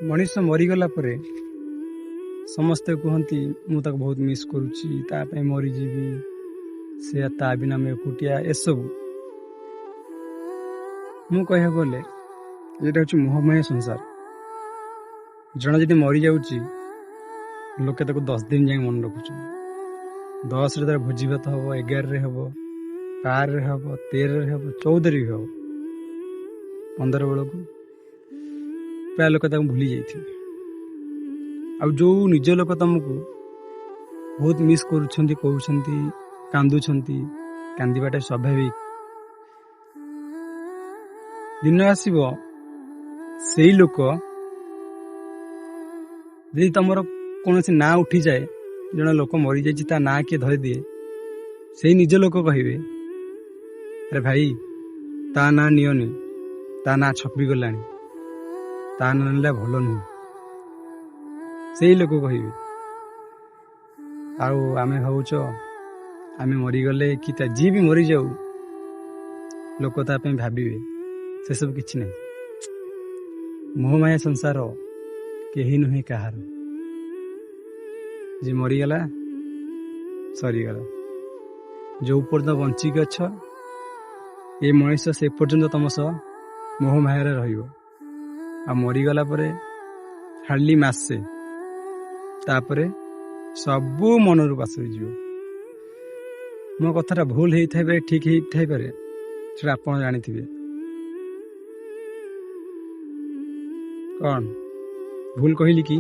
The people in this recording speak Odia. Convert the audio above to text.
ମଣିଷ ମରିଗଲା ପରେ ସମସ୍ତେ କୁହନ୍ତି, ମୁଁ ତାକୁ ବହୁତ ମିସ୍ କରୁଛି, ତା ପାଇଁ ମରିଯିବି, ସେ ତା ବିନା ମୁଁ ଏକୁଟିଆ, ଏସବୁ। ମୁଁ କହିବାକୁ ଗଲେ ଏଇଟା ହେଉଛି ମୋହମୟ ସଂସାର। ଜଣେ ଯଦି ମରିଯାଉଛି, ଲୋକେ ତାକୁ 10 ଦିନ ଯାଏଁ ମନେ ରଖୁଛନ୍ତି। 10ରେ ତାର ଭୋଜି ଭାତ ହବ, 11ରେ ହବ, 12ରେ ହବ, 13ରେ ହବ, 14ରେ ବି ହବ। 15 ବେଳକୁ ପ୍ରାୟ ଲୋକ ତାକୁ ଭୁଲି ଯାଇଥିବେ। ଆଉ ଯୋଉ ନିଜ ଲୋକ ତମକୁ ବହୁତ ମିସ୍ କରୁଛନ୍ତି, କହୁଛନ୍ତି, କାନ୍ଦୁଛନ୍ତି, କାନ୍ଦିବାଟା ସ୍ୱାଭାବିକ। ଦିନ ଆସିବ, ସେଇ ଲୋକ ଯଦି ତମର କୌଣସି ନାଁ ଉଠିଯାଏ, ଜଣେ ଲୋକ ମରିଯାଇଛି, ତା ନାଁ କିଏ ଧରିଦିଏ, ସେଇ ନିଜ ଲୋକ କହିବେ, "ଆରେ ଭାଇ, ତା ନାଁ ନିଅନି, ତା ନାଁ ଛପିଗଲାଣି, ତା ନାଁ ନେଲେ ଭଲ ନୁହଁ।" ସେଇ ଲୋକ କହିବେ। ଆଉ ଆମେ ଭାବୁଛ ଆମେ ମରିଗଲେ କି ତା ଯିଏ ବି ମରିଯାଉ, ଲୋକ ତା ପାଇଁ ଭାବିବେ। ସେସବୁ କିଛି ନାହିଁ। ମୋହମାୟା ସଂସାର, କେହି ନୁହେଁ କାହାର। ଯିଏ ମରିଗଲା, ସରିଗଲା। ଯୋଉ ପର୍ଯ୍ୟନ୍ତ ବଞ୍ଚିକି ଅଛ, ଏ ମଣିଷ ସେ ପର୍ଯ୍ୟନ୍ତ ତମ ସହ ମୋହମାୟାରେ ରହିବ। ଆଉ ମରିଗଲା ପରେ ହାର୍ଡଲି ମାସେ, ତାପରେ ସବୁ ମନରୁ ପାସ ହେଇଯିବ। ମୋ କଥାଟା ଭୁଲ ହେଇଥାଇପାରେ, ଠିକ ହେଇଥାଇପାରେ, ସେଟା ଆପଣ ଜାଣିଥିବେ। କ'ଣ ଭୁଲ କହିଲି କି?